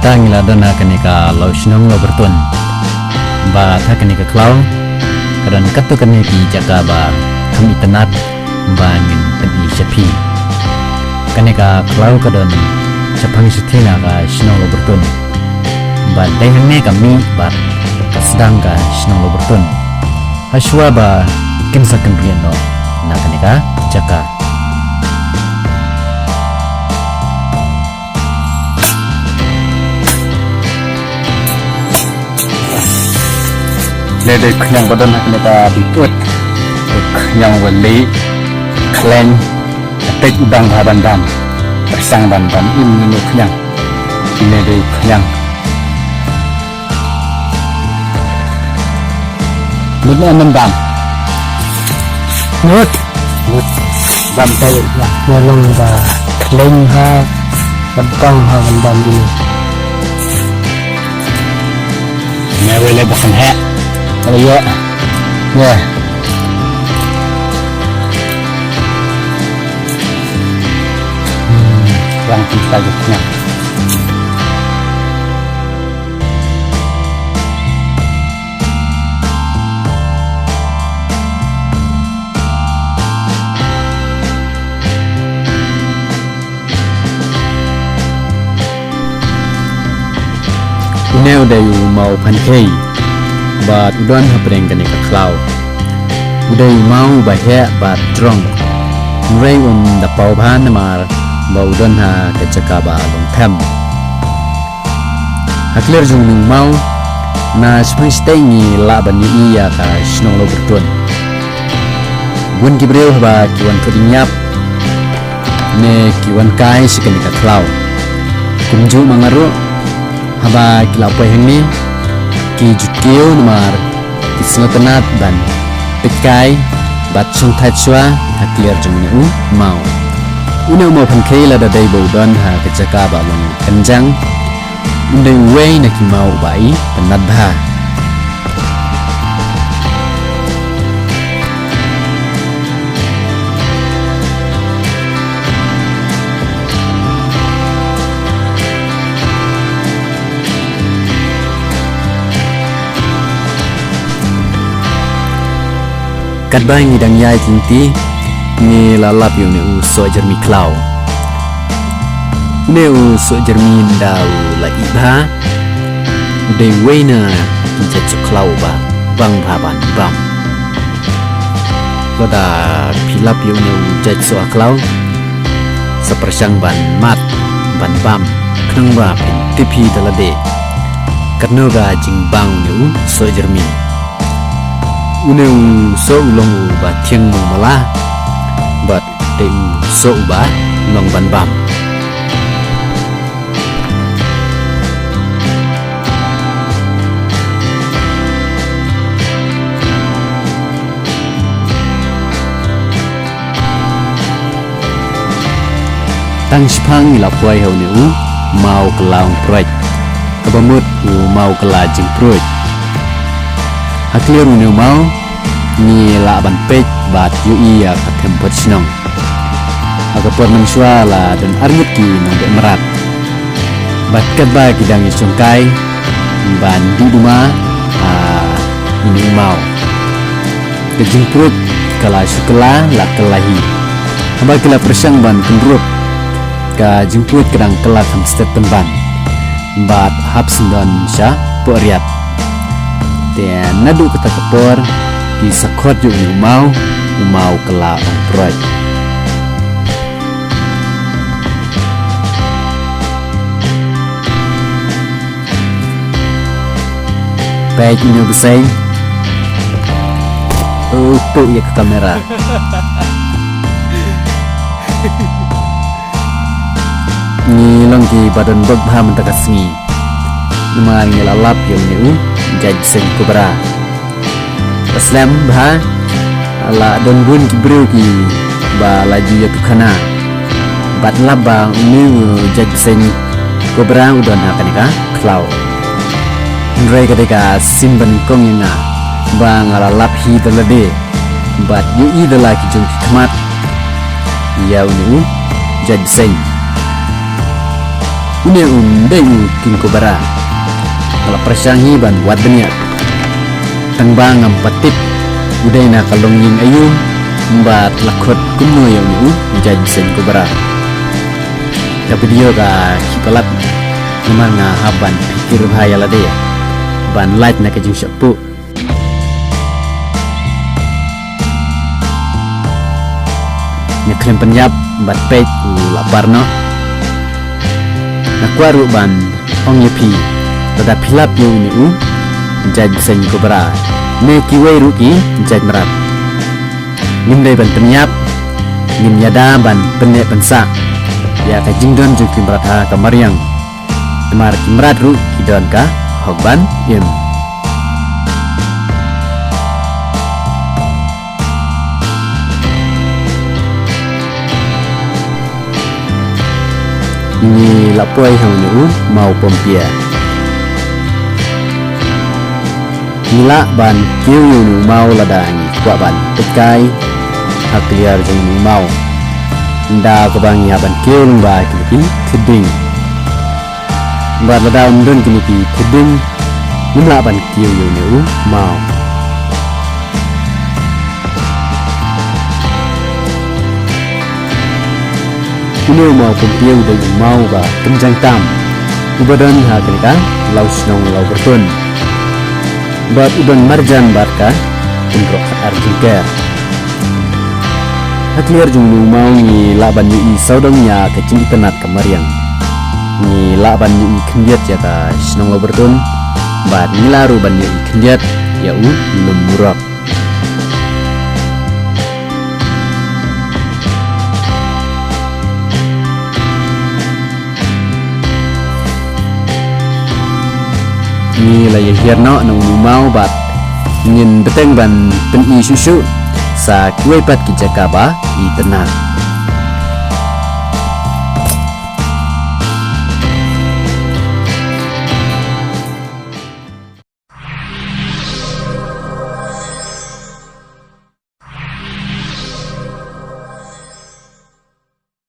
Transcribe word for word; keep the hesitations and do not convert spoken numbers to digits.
Tang ila don ha kane ka law shnong Lawbyrtun. Bad ha kane ka khlaw ka don katto katne ki jaka ba kham itynnad ba ngin pyni sha phi. Kane ka khlaw ka don shaphang shathie na ka shnong Lawbyrtun. Bad dei hangne ka mih bad ka sdang ka shnong Lawbyrtun. Hashwa ba kin sa kynriah noh na kane ka jaka. Ne dei khñiang ba don ha kane ka diput. Khñiang wali khleng. Tek dang ha ban dam. Tersang ban dam im ne khñiang. Ne dei khñiang. Mut ne em bam. Mut. Mut. Bam tai ya. Mo long ba khleng ha. Ban bam ha ban bam dini. Me wele ba khan he. Kalau ya. Ya. Hmm. Yang kita gitu. Une u dei u maw phankhei bad u don hapdeng kane ka khlaw. U dei u maw uba heh bad jrong. Hynrei um da paw bha namar ba u don ha ka jaka ba long them. Ha khlieh jong une u maw, na shipang shatei ngi lah ban ïohi ïa ka shnong Lawbyrtun. Bun ki briew haba ki wan khot ïap ne ki wan kai sha kane ka khlaw. Kumjuh ma nga ruh, haba ki la poi hangne ki ju kiew namar ki sngewtynnad ban peit kai bad shongthait shuwa ha khlieh jong une u maw. Une u maw phankhei lada dei ba u don ha ka jaka ba long kynjang, u dei uwei na ki maw uba itynnad bha. Katba ngi dang ïaid lynti, ngi la lap ïa une u soh jermi khlaw. Une u soh jermi ynda u la ih bha, u dei uwei na ki jait soh khlaw ba bang bha ban bam. Lada phi lap ïa une u jait soh khlaw, sa pyrshang ban mad ban bam, khnang ba phin tip hi da lade katno ka jingbang une u soh jermi. Une u soh u long uba thiang mong mala bad dei u soh uba long ban bam. Tang shipang ngi la poi ha une u maw kylla ong pruid, kaba mut u maw kylla jingpruid. Ha khlieh une u maw ngi lah ban peit bad ïohi ïa ka them phot shnong. Ha ka por mynshuwa la don arngut ki nongbeh mrad bad katba ki dang ïashongkai ban dih duma ha une u maw, ka jingpruid ka la shu kylla la kylla hi. Haba ki la pyrshang ban kynrup, ka jingpruid ka dang kylla kham stet pynban bad hap sngewdon sha poh riat. Te naduh kata ka por ki sa khot ïa une u maw, u maw kylla ong pruid. Peit une u bseiñ. U tuh ïa ka kamera. Ngi long kiba don bok bha mynta ka sngi. Namar ngi la lap ïa une u jait bseiñ cobra. Ka slem bha, la don bun ki briew kiba la ju ïathuhkhana bad lap ba une u jait bseiñ cobra u don ha kane ka khlaw. Hynrei ka dei ka sien ba nyngkong ïa nga ba nga la lap hi da lade bad ïohi da la ki jong ki khmat ïa une u jait bseiñ. Une um dei u King Cobra. Nga la pyrshang hi ban wad bniah. Tang ba ngam pat tip u dei na ka longïing aïu, bad la khot kumno ïa une u jait bseiñ Cobra. Ka video ka khih palat, namar nga hap ban pyrkhat bha ïa lade ban lait na ka jingshah puh. Nga khlem pynïap bad peit u la par noh. Nga kwah ruh ban ong ïa phi, lada phi lap ïa une u jait bseiñ Cobra ne kiwei ruh ki jait mrad, ngim dei ban pynïap, ngin ïada ban pynneh pynsah ïa ka jingdon jong ki mrad ha ka mariang. Namar ki mrad ruh ki don ka hok ban im. Ngi la poi ha une u maw Pompia. Ngi lah ban kiew ïa une u maw lada ngi kwah ban peit kai ha kliar jong une u maw. Ynda kaba ngi hap ban kiew lyngba kine ki thitding. Bad lada ym don kine ki thitding, ngim lah ban kiew ïa une u maw. Une u maw Pompia u dei u maw ba kynjang tam, uba don ha kane ka law shnong Lawbyrtun. Bad u don marjan bad ka kynroh khatar jingker. Ha kliar jong une u maw ngi lah ban ïohi sawdong ïa ka jingitynnad ka mariang. Ngi lah ban ïohi khyndiat ïa ka shnong Lawbyrtun, bad ngi lah ruh ban ïohi khyndiat ïa u lum murok. Ngi la ïa hiar noh na une u maw bad ngin bteng ban pyni shuh shuh sa kiwei pat ki jaka ba itynnad.